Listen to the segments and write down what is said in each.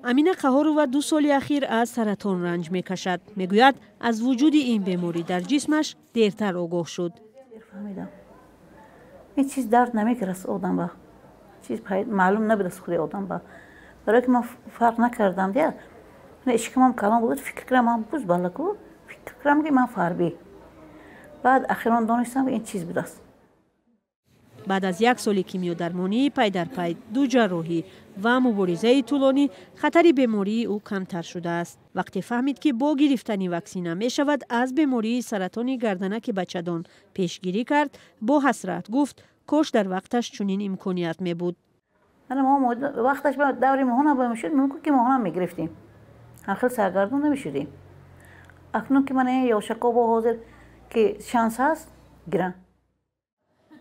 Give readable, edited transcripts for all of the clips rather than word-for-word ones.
Амина Қаҳорова 2 соли ахир аз саратон ранҷ мекашад. Мегӯяд, аз вуҷуди ин беморӣ дар ҷисмаш дертар огоҳ шуд. Фаҳмидам, ин чиз дард намекард одам ба чиз маълум набуд аз худи одам ба, барое ки ман фарқ накардам дия. Ишкамам калон буд, фикр кардам, ман буз балаку фикр кардам, ки ман фарбӣ. Баъд ахирон донистам, ки ин чиз будааст. Баъд аз як соли кимиёдармонии пай дар пай, ду ҷарроҳӣ ва муборизаи тӯлонӣ, хатари бемории ӯ камтар шудааст. Вақте фаҳмид, ки бо гирифтани ваксина мешавад аз бемории саратони гарданаки бачадон пешгирӣ кард, бо ҳасрат гуфт, кош дар вақташ чунин имконият мебуд. Вақташ даври моҳона мешуд, мумкин ки моҳона мегирифтем, ҳамхел саргардон намешудем. Акнун ки ман ёшако бо ҳозир ки шанс ҳаст, гиранд.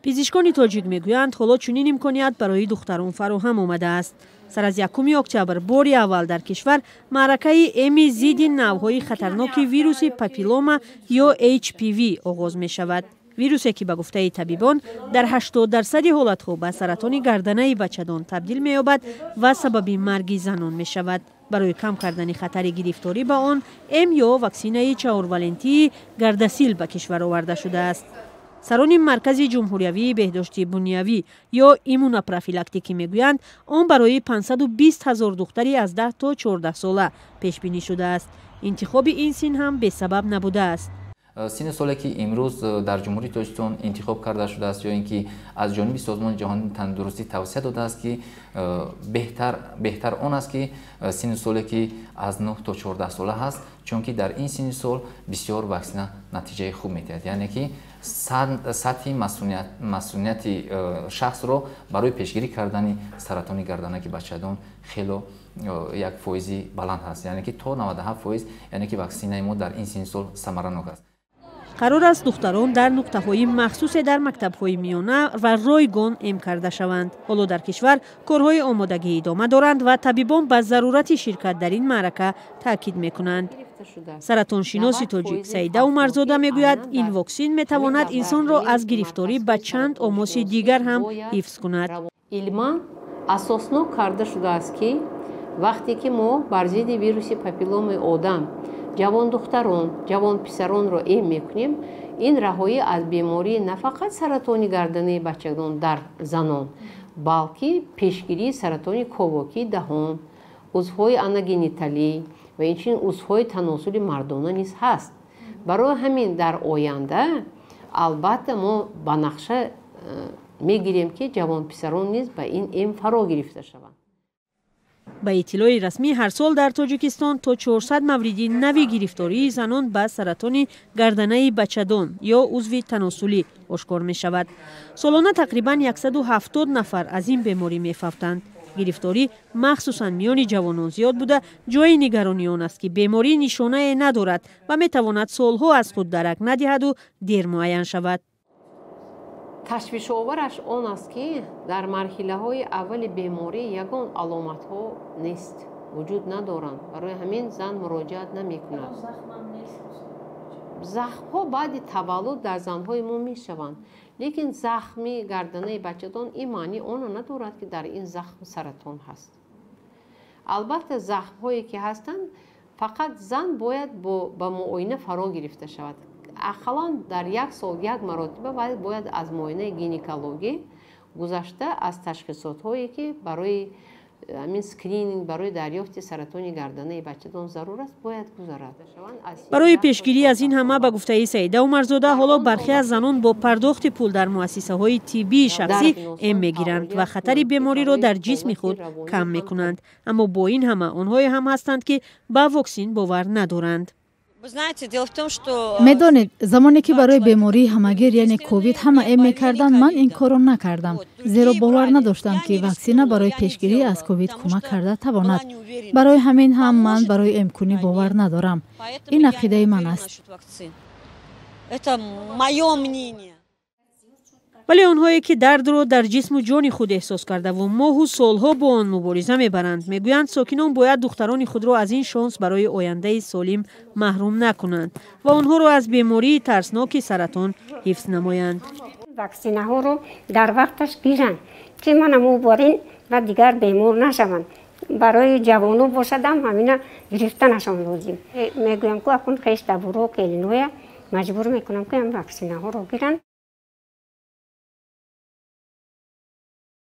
Пизишкони тоҷик мегӯянд, ҳоло чунин имконият барои духтарон фароҳам омадааст. Сар аз 1 октябр бори аввал дар кишвар маъракаи эми зидди навъҳои хатарноки вируси папилома ё HPV оғоз мешавад. Вирусе, ки ба гуфтаи табибон дар 80 дарсади ҳолатҳо ба саратони гарданаи бачадон табдил меёбад ва сабаби марги занон мешавад. Барои кам кардани хатари гирифторӣ ба он эм ё ваксинаи чаҳорвалентии Гардасил ба кишвар оварда шудааст. Сарони Маркази ҷумҳуриявии беҳдошти бунёвӣ ё иммунопрофилактикӣ мегӯянд, он барои 520 ҳазор духтари аз 10 то 14 сола пешбинӣ шудааст. Интихоби ин син ҳам бесабаб набудааст. Синни соле, ки имрӯз дар Ҷумҳурии Тоҷикистон интихоб карда шудааст ё ин ки аз ҷониби Созмони ҷаҳонии тандурустӣ тавсия додааст, ки беҳтар он аст, ки синни соле, ки аз 9 то 14 сола ҳаст, чунки дар ин синни сол бисёр ваксина натиҷаи хуб медиҳад, яъне ки сатҳи масунияти шахсро барои пешгирӣ кардани саратони гарданаки бачадон хело як фоизи баланд ҳаст, яъне ки то 97%, яъне ки ваксинаи мо дар ин синни сол самаранок аст. Қарор аст, духтарон дар нуқтаҳои махсусе дар мактабҳои миёна ва ройгон эм карда шаванд. Ҳоло дар кишвар корҳои омодагӣ идома доранд ва табибон ба зарурати ширкат дар ин маърака таъкид мекунанд. Саратоншиноси тоҷик Саида Умарзода мегӯяд, ин воксин метавонад инсонро аз гирифторӣ ба чанд омоси дигар ҳам ҳифз кунад. Илман асоснок карда шудааст, ки вақте ки мо бар зидди вируси папилломаи одам ҷавондухтарон, ҷавонписаронро эм мекунем, ин раҳоӣ аз бемории на фақат саратони гарданаи бачадон дар занон, балки пешгирии саратони ковокии даҳон, узвҳои аногениталӣ ва инчунин узвҳои таносули мардона низ ҳаст. Барои ҳамин дар оянда албатта мо ба нақша мегирем, ки ҷавонписарон низ ба ин эм фаро гирифта шаванд. Ба иттилои расмӣ, ҳар сол дар Тоҷикистон то 400 мавриди нави гирифтории занон ба саратони гарданаи бачадон ё узви таносулӣ ошкор мешавад. Солона тақрибан 170 нафар аз ин беморӣ мефавтанд. Гирифторӣ махсусан миёни ҷавонон зиёд буда, ҷои нигаронӣ он аст, ки беморӣ нишонае надорад ва метавонад солҳо аз худ дарак надиҳаду дер муайян шавад. Ташвишовараш он аст, ки дар марҳилаҳои аввали беморӣ ягон аломатҳо нест, вуҷуд надоранд. Барои ҳамин зан муроҷиат намекунад. Захмҳо баъди таваллуд дар занҳои мо мешаванд, лекин захми гарданаи бачадон ин маънии онро надорад, ки дар ин захм саратон ҳаст. Албатта, захмҳое ки ҳастанд, фақат зан бояд ба муоина фаро гирифта шавад. Ақаллан дар як сол як маротиба бояд аз муоинаи гинекологӣ гузашта, аз ташхисотҳое, ки барои ҳамин скрининг барои дарёфти саратони гарданаи бачадон зарур аст, бояд гузарад. Барои пешгирӣ аз ин ҳама, ба гуфтаи Саида Умарзода, ҳоло бархе аз занон бо пардохти пул дар муассисаҳои тиббии шахсӣ эм мегиранд ва хатари бемориро дар ҷисми худ кам мекунанд. Аммо бо ин ҳама онҳое ҳам ҳастанд, ки ба воксин бовар надоранд. Медонед, замоне ки барои бемории ҳамагир, яъне ковид, ҳама эм мекарданд, ман ин корро накардам, зеро бовар надоштам, ки ваксина барои пешгирӣ аз ковид кӯмак карда тавонад. Барои ҳамин ҳам ман барои эмкунӣ бовар надорам. Ин ақидаи ман аст. Это моё мнение. Вале онҳое, ки дардро дар ҷисму ҷони худ эҳсос кардаву моҳу солҳо бо он мубориза мебаранд, мегӯянд, сокинон бояд духтарони худро аз ин шонс барои ояндаи солим маҳрум накунанд ва онҳоро аз бемории тарсноки саратон ҳифз намоянд. Ваксинаҳоро дар вақташ гиранд, ки мана муборин ва дигар бемор нашаванд. Барои ҷавоно бошадам, ҳамина гирифтанашон лозим. Мегӯям, ку акун хештабуро, келиноя маҷбур мекунам, ки ҳам ваксинаҳоро гиранд.